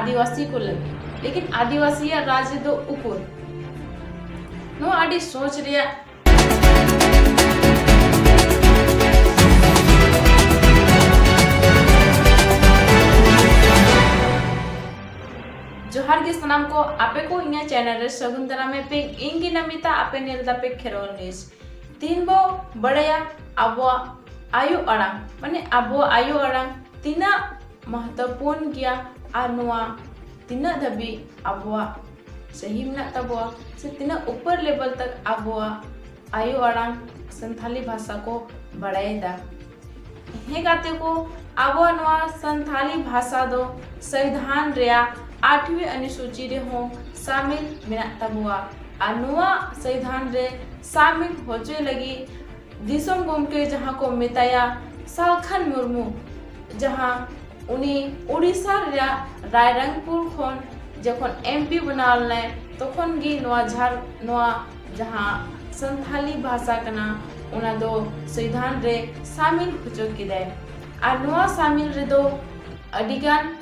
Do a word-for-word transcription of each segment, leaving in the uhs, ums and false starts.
ᱟᱹᱫᱤᱵᱟᱹᱥᱤ ᱠᱚ ᱞᱟᱹᱜᱤᱫ᱾ ᱞᱮᱠᱤᱱ ᱟᱹᱫᱤᱵᱟᱹᱥᱤᱭᱟᱜ ᱨᱟᱡᱽ ᱫᱚ ᱩᱠᱩᱨ? ᱱᱚᱣᱟ ᱟᱹᱰᱤ ᱥᱚᱪ ᱨᱮᱭᱟᱜ ᱡᱚᱦᱟᱨ ᱜᱮ ᱥᱟᱱᱟᱢ ᱠᱚ, ᱟᱯᱮ ᱠᱚ ᱤᱧᱟᱹᱜ ᱪᱮᱱᱮᱞ ᱨᱮ ᱥᱟᱹᱜᱩᱱ ᱫᱟᱨᱟᱢ ᱮ ᱯᱮ᱾ ᱤᱧ ᱜᱮ ᱱᱟᱢᱤᱛᱟ, ᱟᱯᱮ ᱧᱮᱞ ᱫᱟᱯᱮ ᱠᱷᱮᱨᱣᱟᱞ ᱱᱤᱭᱩᱡᱽ᱾ ᱛᱤᱦᱤᱧ ᱵᱚ ᱵᱟᱲᱟᱭᱟ ᱟᱵᱚᱣᱟᱜ ᱟᱭᱳ ᱟᱲᱟᱝ, ᱢᱟᱱᱮ ᱟᱵᱚᱣᱟᱜ ᱟᱭᱳ ᱟᱲᱟᱝ ᱛᱤᱱᱟᱹᱜ ᱢᱚᱦᱚᱛᱛᱚᱯᱩᱨᱱ ᱜᱮᱭᱟ ᱟᱨ ᱱᱚᱣᱟ ᱛᱤᱱᱟᱹᱜ ᱫᱷᱟᱹᱵᱤᱡ ᱟᱵᱚᱣᱟᱜ ᱥᱟᱹᱦᱤ ᱢᱮᱱᱟᱜ ᱛᱟᱵᱚᱣᱟ, ᱥᱮ ᱛᱤᱱᱟᱹᱜ ᱩᱯᱚᱨ ᱞᱮᱵᱮᱞ ᱛᱟᱠ ᱟᱵᱚᱣᱟᱜ ᱟᱭᱳ ᱟᱲᱟᱝ ᱥᱟᱱᱛᱷᱟᱞᱤ ᱵᱷᱟᱥᱟ ᱠᱚ ᱵᱟᱲᱟᱭᱮᱫᱟ᱾ ᱦᱮᱸ ᱜᱟᱛᱮ ᱠᱚ, ᱟᱵᱚᱣᱟᱜ ᱱᱚᱣᱟ ᱥᱟᱱᱛᱷᱟᱞᱤ ᱵᱷᱟᱥᱟ ᱫᱚ ᱥᱚᱝᱵᱤᱫᱷᱟᱱ ᱨᱮᱭᱟᱜ ᱟᱴᱷᱣᱤ ᱚᱱᱩᱥᱩᱪᱤ ᱨᱮᱦᱚᱸ ᱥᱟᱢᱤᱞ ᱢᱮᱱᱟᱜ ᱛᱟᱵᱚᱣᱟ᱾ ᱟᱨ ᱱᱚᱣᱟ ᱥᱚᱝᱵᱤᱫᱷᱟᱱ ᱨᱮ ᱥᱟᱢᱤᱞ ᱦᱚᱪᱚᱭ ᱞᱟᱹᱜᱤᱫ ᱫᱤᱥᱚᱢ ᱜᱚᱢᱠᱮ ᱡᱟᱦᱟᱸ ᱠᱚ ᱢᱮᱛᱟᱭᱟ ᱥᱟᱞᱠᱷᱟᱱ ᱢᱩᱨᱢᱩ, ᱡᱟᱦᱟᱸ ᱩᱱᱤ ᱳᱰᱤᱥᱟ ᱨᱮᱭᱟᱜ ᱨᱟᱭᱨᱚᱝᱯᱩᱨ ᱠᱷᱚᱱ ᱡᱚᱠᱷᱚᱱ ᱮᱢ ᱯᱤ ᱵᱮᱱᱟᱣ ᱞᱮᱱᱟᱭ, ᱛᱚᱠᱷᱚᱱ ᱜᱮ ᱱᱚᱣᱟ ᱡᱷᱟᱨ-, ᱱᱚᱣᱟ ᱡᱟᱦᱟᱸ ᱥᱟᱱᱛᱷᱟᱞᱤ ᱵᱷᱟᱥᱟ ᱠᱟᱱᱟ, ᱚᱱᱟ ᱫᱚ ᱥᱚᱝᱵᱤᱫᱷᱟᱱ ᱨᱮ ᱥᱟᱢᱤᱞ ᱦᱚᱪᱚ ᱠᱮᱫᱟᱭ᱾ ᱟᱨ ᱱᱚᱣᱟ ᱥᱟᱢᱤᱞ ᱨᱮᱫᱚ ᱟᱹᱰᱤᱜᱟᱱ,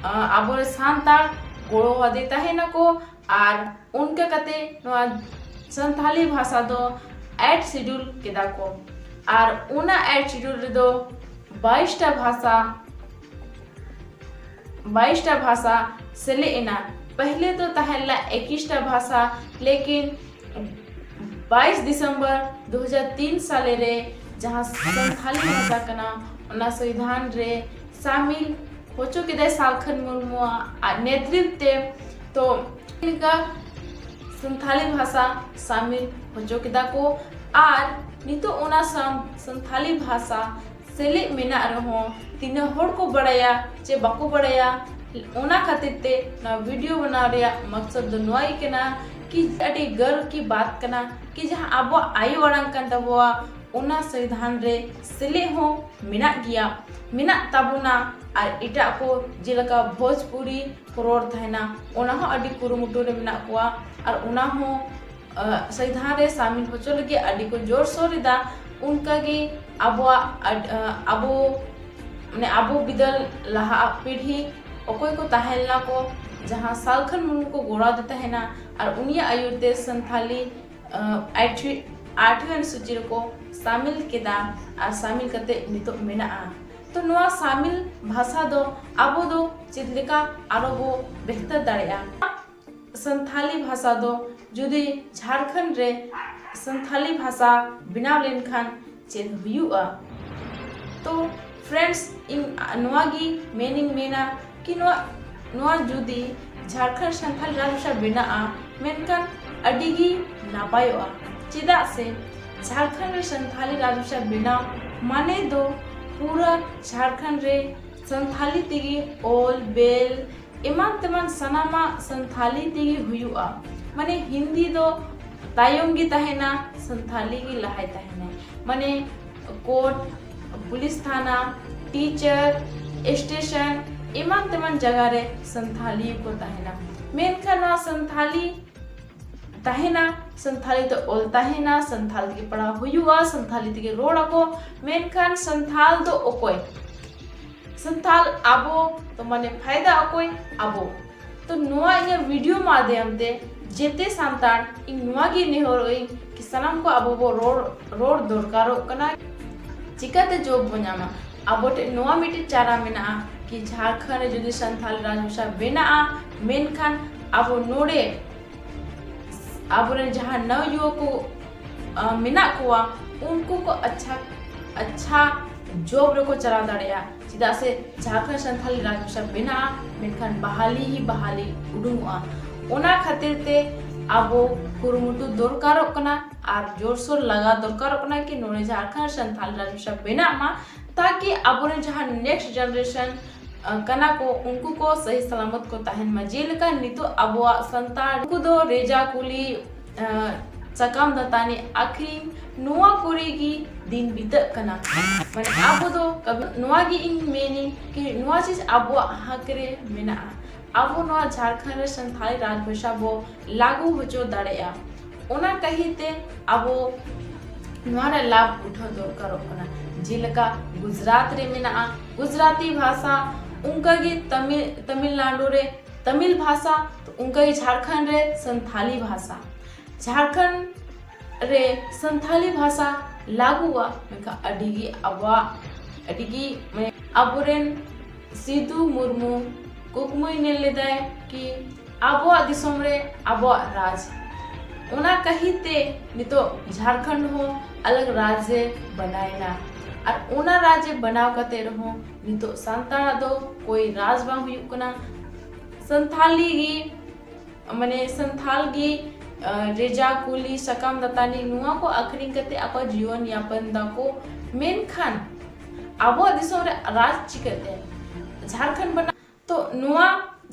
ᱟ, ᱟᱵᱚᱨᱮᱱ ᱥᱟᱱᱛᱟᱲ ᱜᱚᱲᱚ ᱟᱫᱮ ᱛᱟᱦᱮᱱᱟᱠᱚ᱾ ᱟᱨ ᱚᱱᱠᱟ ᱠᱟᱛᱮ ᱱᱚᱣᱟ ᱥᱟᱱᱛᱷᱟᱞᱤ ᱵᱷᱟᱥᱟ ᱫᱚ ᱮᱭᱤᱴ ᱥᱤᱰᱩᱞ ᱠᱮᱫᱟ ᱠᱚ᱾ ᱟᱨ ᱚᱱᱟ ᱮᱭᱤᱴ ᱥᱤᱰᱩᱞ ᱨᱮᱫᱚ ᱵᱟᱭᱤᱥᱴᱟ ᱵᱷᱟᱥᱟ, ᱵᱟᱭᱤᱥᱴᱟ ᱵᱷᱟᱥᱟ ᱥᱮᱞᱮᱫ ᱮᱱᱟ᱾ ᱯᱟᱦᱞᱮ ᱫᱚ ᱛᱟᱦᱮᱸ ᱞᱮᱱᱟ ᱮᱠᱤᱥᱴᱟ ᱵᱷᱟᱥᱟ, ᱞᱮᱠᱤᱱ ᱵᱟᱭᱤᱥ ᱫᱤᱥᱚᱢᱵᱚᱨ ᱫᱩ ᱦᱟᱡᱟᱨ ᱛᱤᱱ ᱥᱟᱞᱮ ᱨᱮ ᱡᱟᱦᱟᱸ ᱥᱟᱱᱛᱷᱟᱞᱤ ᱵᱷᱟᱥᱟ ᱠᱟᱱᱟ, ᱚᱱᱟ ᱥᱚᱝᱵᱤᱫᱷᱟᱱ ᱨᱮ ᱥᱟᱢᱤᱞ ᱦᱚᱪᱚ ᱠᱮᱫᱟᱭ ᱥᱟᱞᱠᱷᱟᱱ ᱢᱩᱨᱢᱩᱣᱟᱜ ᱟᱡ ᱱᱮᱛᱨᱤᱛᱵ ᱛᱮ᱾ ᱛᱚ ᱞᱮᱠᱟ ᱥᱟᱱᱛᱷᱟᱞᱤ ᱵᱷᱟᱥᱟ ᱥᱟᱢᱤᱞ ᱦᱚᱪᱚ ᱠᱮᱫᱟ ᱠᱚ᱾ ᱟᱨ ᱱᱤᱛᱚᱜ ᱚᱱᱟ ᱥᱟᱶ ᱥᱟᱱᱛᱷᱟᱞᱤ ᱵᱷᱟᱥᱟ ᱥᱮᱞᱮᱫ ᱢᱮᱱᱟᱜ ᱨᱮᱦᱚᱸ ᱛᱤᱱᱟᱹᱜ ᱦᱚᱲ ᱠᱚ ᱵᱟᱲᱟᱭᱟ ᱪᱮ ᱵᱟᱠᱚ ᱵᱟᱲᱟᱭᱟ, ᱚᱱᱟ ᱠᱷᱟᱹᱛᱤᱨ ᱛᱮ ᱱᱚᱣᱟ ᱵᱷᱤᱰᱤᱭᱳ ᱵᱮᱱᱟᱣ ᱨᱮᱭᱟᱜ ᱢᱚᱠᱥᱚᱫ ᱫᱚ ᱱᱚᱣᱟ ᱜᱮ ᱠᱟᱱᱟ ᱠᱤ ᱟᱹᱰᱤ ᱜᱚᱨᱵ ᱠᱤ ᱵᱟᱛ ᱠᱟᱱᱟ ᱠᱤ ᱡᱟᱦᱟᱸ ᱟᱵᱚᱣᱟᱜ ᱟᱭᱳ ᱟᱲᱟᱝ ᱠᱟᱱ ᱛᱟᱵᱚᱣᱟ, ᱚᱱᱟ ᱥᱚᱝᱵᱤᱫᱷᱟᱱ ᱨᱮ ᱥᱮᱞᱮᱫ ᱦᱚᱸ ᱢᱮᱱᱟᱜ ᱜᱮᱭᱟ, ᱢᱮᱱᱟᱜ ᱛᱟᱵᱚᱱᱟ᱾ ᱟᱨ ᱮᱴᱟᱜ ᱠᱚ ᱡᱮᱞᱮᱠᱟ ᱵᱷᱳᱡᱽᱯᱩᱨᱤ ᱠᱚ ᱨᱚᱲ ᱛᱟᱦᱮᱱᱟ, ᱚᱱᱟ ᱦᱚᱸ ᱟᱹᱰᱤ ᱠᱩᱨᱩᱢᱩᱴᱩ ᱨᱮ ᱢᱮᱱᱟᱜ ᱠᱚᱣᱟ᱾ ᱟᱨ ᱚᱱᱟ ᱦᱚᱸ, ᱟ, ᱥᱚᱝᱵᱤᱫᱷᱟᱱ ᱨᱮ ᱥᱟᱢᱤᱞ ᱦᱚᱪᱚ ᱞᱟᱹᱜᱤᱫ ᱟᱹᱰᱤ ᱠᱚ ᱡᱳᱨ ᱥᱳᱨ ᱮᱫᱟ᱾ ᱚᱱᱠᱟ ᱜᱮ ᱟᱵᱚᱣᱟᱜ ᱟᱰ-, ᱟ, ᱟᱵᱚ, ᱢᱟᱱᱮ ᱟᱵᱚ ᱵᱤᱫᱟᱹᱞ ᱞᱟᱦᱟ ᱯᱤᱲᱦᱤ ᱚᱠᱚᱭ ᱠᱚ ᱛᱟᱦᱮᱸ ᱞᱮᱱᱟ ᱠᱚ, ᱡᱟᱦᱟᱸ ᱥᱟᱞᱠᱷᱟᱱ ᱢᱩᱨᱢᱩ ᱠᱚ ᱜᱚᱲᱟᱣ ᱟᱫᱮ ᱛᱟᱦᱮᱱᱟ ᱟᱨ ᱩᱱᱤᱭᱟᱜ ᱟᱹᱭᱩᱨ ᱛᱮ ᱥᱟᱱᱛᱷᱟᱞᱤ ᱟᱴᱷᱣᱤ ᱚᱱᱩᱥᱩᱪᱤ ᱨᱮᱠᱚ ᱥᱟᱢᱤᱞ ᱠᱮᱫᱟ ᱟᱨ ᱥᱟᱢᱤᱞ ᱠᱟᱛᱮ ᱱᱤᱛᱚᱜ ᱢᱮᱱᱟᱜᱼᱟ᱾ ᱛᱚ ᱱᱚᱣᱟ ᱥᱟᱢᱤᱞ ᱵᱷᱟᱥᱟ ᱫᱚ ᱟᱵᱚ ᱫᱚ ᱪᱮᱫ ᱞᱮᱠᱟ ᱟᱨᱚ ᱵᱚ ᱵᱮᱦᱛᱟᱨ ᱫᱟᱲᱮᱭᱟᱜᱼᱟ? ᱥᱟᱱᱛᱷᱟᱞᱤ ᱵᱷᱟᱥᱟ ᱫᱚ ᱡᱩᱫᱤ ᱡᱷᱟᱲᱠᱷᱚᱸᱰ ᱨᱮ ᱥᱟᱱᱛᱷᱟᱞᱤ ᱵᱷᱟᱥᱟ ᱵᱮᱱᱟᱣ ᱞᱮᱱᱠᱷᱟᱱ ᱪᱮᱫ ᱦᱩᱭᱩᱜᱼᱟ? ᱛᱚ friends, ᱤᱧ ᱱᱚᱣᱟ ᱜᱮ ᱢᱮᱱᱤᱧ ᱢᱮᱱᱟ ᱠᱤ ᱱᱚᱣᱟ ᱱᱚᱣᱟ ᱡᱩᱫᱤ ᱡᱷᱟᱲᱠᱷᱚᱸᱰ ᱥᱟᱱᱛᱷᱟᱞᱤ ᱨᱟᱡᱽ ᱵᱷᱟᱥᱟ ᱵᱮᱱᱟᱜᱼᱟ, ᱢᱮᱱᱠᱷᱟᱱ ᱟᱹᱰᱤ ᱜᱮ ᱱᱟᱯᱟᱭᱚᱜᱼᱟ᱾ ᱪᱮᱫᱟᱜ ᱥᱮ ᱡᱷᱟᱲᱠᱷᱚᱸᱰ ᱨᱮ ᱥᱟᱱᱛᱷᱟᱞᱤ ᱨᱟᱡᱽ ᱵᱷᱟᱥᱟ ᱵᱮᱱᱟᱣ ᱢᱟᱱᱮ ᱫᱚ ᱯᱩᱨᱟᱹ ᱡᱷᱟᱲᱠᱷᱚᱸᱰ ᱨᱮ ᱥᱟᱱᱛᱷᱟᱞᱤ ᱛᱮᱜᱮ ᱚᱞ ᱵᱮᱞ ᱮᱢᱟᱱ ᱛᱮᱢᱟᱱ ᱥᱟᱱᱟᱢᱟᱜ ᱥᱟᱱᱛᱷᱟᱞᱤ ᱛᱮᱜᱮ ᱦᱩᱭᱩᱜᱼᱟ᱾ ᱢᱟᱱᱮ ᱦᱤᱱᱫᱤ ᱫᱚ ᱛᱟᱭᱚᱢ ᱜᱮ ᱛᱟᱦᱮᱱᱟ, ᱥᱟᱱᱛᱷᱟᱞᱤ ᱜᱮ ᱞᱟᱦᱟᱭ ᱛᱟᱦᱮᱱᱟ᱾ ᱢᱟᱱᱮ ᱠᱳᱨᱴ, ᱯᱩᱞᱤᱥ ᱛᱷᱟᱱᱟ, ᱴᱤᱪᱟᱨ, ᱥᱴᱮᱥᱚᱱ, ᱮᱢᱟᱱ ᱛᱮᱢᱟᱱ ᱡᱟᱭᱜᱟ ᱨᱮ ᱥᱟᱱᱛᱷᱟᱞᱤ ᱠᱚ ᱛᱟᱦᱮᱱᱟ᱾ ᱢᱮᱱᱠᱷᱟᱱ ᱱᱚᱣᱟ ᱥᱟᱱᱛᱷᱟᱞᱤ ᱛᱟᱦᱮᱱᱟ, ᱥᱟᱱᱛᱷᱟᱞᱤ ᱛᱮ ᱚᱞ ᱛᱟᱦᱮᱱᱟ, ᱥᱟᱱᱛᱷᱟᱞᱤ ᱛᱮᱜᱮ ᱯᱟᱲᱦᱟᱣ ᱦᱩᱭᱩᱜᱼᱟ, ᱥᱟᱱᱛᱷᱟᱞᱤ ᱛᱮᱜᱮ ᱨᱚᱲ ᱟᱠᱚ᱾ ᱢᱮᱱᱠᱷᱟᱱ ᱥᱟᱱᱛᱷᱟᱞ ᱫᱚ ᱚᱠᱚᱭ? ᱥᱟᱱᱛᱷᱟᱞ ᱟᱵᱚ ᱛᱚ, ᱢᱟᱱᱮ ᱯᱷᱟᱭᱫᱟ ᱚᱠᱚᱭ? ᱟᱵᱚ᱾ ᱛᱚ ᱱᱚᱣᱟ ᱤᱧᱟᱹᱜ ᱵᱷᱤᱰᱤᱭᱳ ᱢᱟᱫᱷᱭᱚᱢ ᱛᱮ ᱡᱮᱛᱮ ᱥᱟᱱᱛᱟᱲ ᱤᱧ ᱱᱚᱣᱟ ᱜᱮ ᱱᱮᱦᱚᱨᱚᱜ ᱟᱹᱧ ᱠᱤ ᱥᱟᱱᱟᱢ ᱠᱚ ᱟᱵᱚ ᱵᱚ ᱨᱚᱲ ᱨᱚᱲ ᱫᱚᱨᱠᱟᱨᱚᱜ ᱠᱟᱱᱟ᱾ ᱪᱤᱠᱟᱹᱛᱮ ᱡᱚᱵ ᱵᱚ ᱧᱟᱢᱟ? ᱟᱵᱚ ᱴᱷᱮᱱ ᱱᱚᱣᱟ ᱢᱤᱫᱴᱮᱱ ᱪᱟᱨᱟ ᱢᱮᱱᱟᱜᱼᱟ ᱠᱤ ᱡᱷᱟᱲᱠᱷᱚᱸᱰ ᱨᱮ ᱡᱩᱫᱤ ᱥᱟᱱᱛᱷᱟᱞᱤ ᱨᱟᱡᱽ ᱵᱷᱟᱥᱟ ᱵᱮᱱᱟᱜᱼᱟ, ᱢᱮᱱᱠᱷᱟᱱ ᱟᱵᱚ ᱱᱚᱰᱮ ᱟᱵᱚᱨᱮᱱ ᱡᱟᱦᱟᱸ ᱱᱟᱣ ᱭᱩᱣᱟ ᱠᱚ ᱟ, ᱢᱮᱱᱟᱜ ᱠᱚᱣᱟ, ᱩᱱᱠᱩ ᱠᱚ ᱟᱪᱪᱷᱟ ᱟᱪᱪᱷᱟ ᱡᱚᱵ ᱨᱮᱠᱚ ᱪᱟᱞᱟᱣ ᱫᱟᱲᱮᱭᱟᱜᱼᱟ᱾ ᱪᱮᱫᱟᱜ ᱥᱮ ᱡᱷᱟᱲᱠᱷᱚᱸᱰ ᱥᱟᱱᱛᱷᱟᱞᱤ ᱨᱟᱡᱽ ᱵᱷᱟᱥᱟ ᱵᱮᱱᱟᱜᱼᱟ, ᱢᱮᱱᱠᱷᱟᱱ ᱵᱟᱦᱟᱞᱤ ᱦᱤ ᱵᱟᱦᱟᱞᱤ ᱩᱰᱩᱝᱚᱜᱼᱟ᱾ ᱚᱱᱟ ᱠᱷᱟᱹᱛᱤᱨ ᱛᱮ ᱟᱵᱚ ᱠᱩᱨᱩᱢᱩᱴᱩ ᱫᱚᱨᱠᱟᱨᱚᱜ ᱠᱟᱱᱟ ᱟᱨ ᱡᱳᱨᱥᱳᱨ ᱞᱟᱜᱟᱣ ᱫᱚᱨᱠᱟᱨᱚᱜ ᱠᱟᱱᱟ ᱠᱤ ᱱᱚᱰᱮ ᱡᱷᱟᱲᱠᱷᱚᱸᱰ ᱥᱟᱱᱛᱷᱟᱞᱤ ᱨᱟᱡᱽ ᱵᱷᱟᱥᱟ ᱵᱮᱱᱟᱜ ᱢᱟ, ᱛᱟᱠᱤ ᱟᱵᱚᱨᱮᱱ ᱡᱟᱦᱟᱸ next generation ᱟ, ᱠᱟᱱᱟ ᱠᱚ, ᱩᱱᱠᱩ ᱠᱚ ᱥᱟᱹᱦᱤ ᱥᱟᱞᱟᱢᱚᱛ ᱠᱚ ᱛᱟᱦᱮᱱ ᱢᱟ᱾ ᱡᱮᱞᱮᱠᱟ ᱱᱤᱛᱚᱜ ᱟᱵᱚᱣᱟᱜ ᱥᱟᱱᱛᱟᱲ ᱩᱱᱠᱩ ᱫᱚ ᱨᱮᱡᱟ ᱠᱩᱞᱤ, ᱟ, ᱥᱟᱠᱟᱢ ᱫᱟᱹᱛᱟᱹᱱᱤ ᱟᱹᱠᱷᱨᱤᱧ, ᱱᱚᱣᱟ ᱠᱚᱨᱮ ᱜᱮ ᱫᱤᱱ ᱵᱤᱛᱟᱹᱜ ᱠᱟᱱᱟ᱾ ᱢᱟᱱᱮ ᱟᱵᱚ ᱫᱚ ᱠᱟᱵᱷᱤ, ᱱᱚᱣᱟ ᱜᱮ ᱤᱧ ᱢᱮᱱᱤᱧ ᱠᱤ ᱱᱚᱣᱟ ᱪᱤᱡᱽ ᱟᱵᱚᱣᱟᱜ ᱦᱟᱠ ᱨᱮ ᱢᱮᱱᱟᱜᱼᱟ᱾ ᱟᱵᱚ ᱱᱚᱣᱟ ᱡᱷᱟᱲᱠᱷᱚᱸᱰ ᱨᱮ ᱥᱟᱱᱛᱷᱟᱞᱤ ᱨᱟᱡᱽ ᱵᱷᱟᱥᱟ ᱵᱚ ᱞᱟᱹᱜᱩ ᱦᱚᱪᱚ ᱫᱟᱲᱮᱭᱟᱜᱼᱟ᱾ ᱚᱱᱟ ᱠᱟᱹᱦᱤ ᱛᱮ ᱟᱵᱚ ᱱᱚᱣᱟ ᱨᱮ ᱞᱟᱵᱷ ᱩᱴᱷᱟᱹᱣ ᱫᱚᱨᱠᱟᱨᱚᱜ ᱠᱟᱱᱟ᱾ ᱡᱮᱞᱮᱠᱟ ᱜᱩᱡᱽᱨᱟᱴ ᱨᱮ ᱢᱮᱱᱟᱜᱼᱟ ᱜᱩᱡᱽᱨᱟᱴᱤ ᱵᱷᱟᱥᱟ, ᱚᱱᱠᱟᱜᱮ ᱛᱟᱢᱤᱞ ᱛᱟᱢᱤᱞᱱᱟᱰᱩ ᱨᱮ ᱛᱟᱢᱤᱞ ᱵᱷᱟᱥᱟ, ᱛᱚ ᱚᱱᱠᱟᱜᱮ ᱡᱷᱟᱲᱠᱷᱚᱸᱰ ᱨᱮ ᱥᱟᱱᱛᱷᱟᱞᱤ ᱵᱷᱟᱥᱟ᱾ ᱡᱷᱟᱲᱠᱷᱚᱸᱰ ᱨᱮ ᱥᱟᱱᱛᱷᱟᱞᱤ ᱵᱷᱟᱥᱟ ᱞᱟᱹᱜᱩᱜᱼᱟ, ᱢᱮᱱᱠᱷᱟᱱ ᱟᱹᱰᱤᱜᱮ ᱟᱵᱚᱣᱟᱜ ᱟᱹᱰᱤᱜᱮ ᱢᱟᱱᱮ ᱟᱵᱚᱨᱮᱱ ᱥᱤᱫᱩ ᱢᱩᱨᱢᱩ ᱠᱩᱠᱢᱩᱭ ᱧᱮᱞ ᱞᱮᱫᱟᱭ ᱠᱤ ᱟᱵᱚᱣᱟᱜ ᱫᱤᱥᱚᱢ ᱨᱮ ᱟᱵᱚᱣᱟᱜ ᱨᱟᱡᱽ᱾ ᱚᱱᱟ ᱠᱟᱹᱦᱤᱛᱮ ᱱᱤᱛᱚᱜ ᱡᱷᱟᱲᱠᱷᱚᱸᱰ ᱦᱚᱸ ᱟᱞᱟᱜᱽ ᱨᱟᱡᱽ ᱮ ᱵᱮᱱᱟᱣᱮᱱᱟ᱾ ᱟᱨ ᱚᱱᱟ ᱨᱟᱡᱽ ᱮ ᱵᱮᱱᱟᱣ ᱠᱟᱛᱮ ᱨᱮᱦᱚᱸ ᱱᱤᱛᱚᱜ ᱥᱟᱱᱛᱟᱲᱟᱜ ᱫᱚ ᱠᱳᱭ ᱨᱟᱡᱽ ᱵᱟᱝ ᱦᱩᱭᱩᱜ ᱠᱟᱱᱟ᱾ ᱥᱟᱱᱛᱷᱟᱞᱤ ᱜᱮ ᱢᱟᱱᱮ ᱥᱟᱱᱛᱷᱟᱞ ᱜᱮ ᱨᱮᱡᱟ, ᱠᱩᱞᱤ, ᱥᱟᱠᱟᱢ ᱫᱟᱛᱟᱱᱤ ᱱᱚᱣᱟ ᱠᱚ ᱟᱹᱠᱷᱨᱤᱧ ᱠᱟᱛᱮ ᱟᱠᱚ ᱡᱤᱭᱚᱱ ᱭᱟᱯᱚᱱ ᱫᱟᱠᱚ᱾ ᱢᱮᱱᱠᱷᱟᱱ ᱟᱵᱚᱣᱟᱜ ᱫᱤᱥᱚᱢ ᱨᱮ ᱨᱟᱡᱽ ᱪᱤᱠᱟᱹᱛᱮ? ᱡᱷᱟᱲᱠᱷᱚᱸᱰ ᱵᱮᱱᱟᱣ, ᱛᱚ ᱱᱚᱣᱟ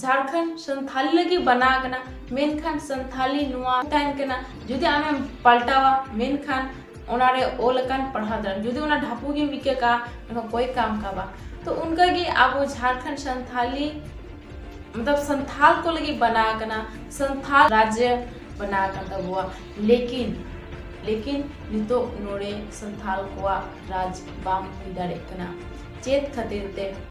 ᱡᱷᱟᱲᱠᱷᱚᱸᱰ ᱥᱟᱱᱛᱷᱟᱞᱤ ᱞᱟᱹᱜᱤᱫ ᱵᱮᱱᱟᱣ ᱠᱟᱱᱟ, ᱢᱮᱱᱠᱷᱟᱱ ᱥᱟᱱᱛᱷᱟᱞᱤ ᱱᱚᱣᱟ ᱛᱟᱦᱮᱱ ᱠᱟᱱᱟ᱾ ᱡᱩᱫᱤ ᱟᱢᱮᱢ ᱯᱟᱞᱴᱟᱣᱟ, ᱢᱮᱱᱠᱷᱟᱱ ᱚᱱᱟᱨᱮ ᱚᱞ ᱟᱠᱟᱱ ᱯᱟᱲᱦᱟᱣ ᱫᱟᱲᱮᱭᱟᱜ, ᱡᱩᱫᱤ ᱚᱱᱟ ᱰᱷᱟᱯᱩ ᱜᱮᱢ ᱤᱠᱟᱹ ᱠᱟᱜᱼᱟ, ᱮᱱᱠᱷᱟᱱ ᱠᱚᱭ ᱠᱟᱢ ᱠᱟ ᱵᱟ᱾ ᱛᱚ ᱚᱱᱠᱟᱜᱮ ᱟᱵᱚ ᱡᱷᱟᱲᱠᱷᱚᱸᱰ ᱥᱟᱱᱛᱷᱟᱞᱤ ᱢᱚᱛᱞᱚᱵ ᱥᱟᱱᱛᱷᱟᱞ ᱠᱚ ᱞᱟᱹᱜᱤᱫ ᱵᱮᱱᱟᱣ ᱠᱟᱱᱟ, ᱥᱟᱱᱛᱷᱟᱞ ᱨᱟᱡᱽ ᱵᱮᱱᱟᱣ ᱠᱟᱱ ᱛᱟᱵᱚᱣᱟ᱾ ᱞᱮᱠᱤᱱ ᱞᱮᱠᱤᱱ ᱱᱤᱛᱚᱜ ᱱᱚᱰᱮ ᱥᱟᱱᱛᱷᱟᱞ ᱠᱚᱣᱟᱜ ᱨᱟᱡᱽ ᱵᱟᱝ ᱦᱩᱭ ᱫᱟᱲᱮᱭᱟᱜ ᱠᱟᱱᱟ᱾ ᱪᱮᱫ ᱠᱷᱟᱹᱛᱤᱨ ᱛᱮ?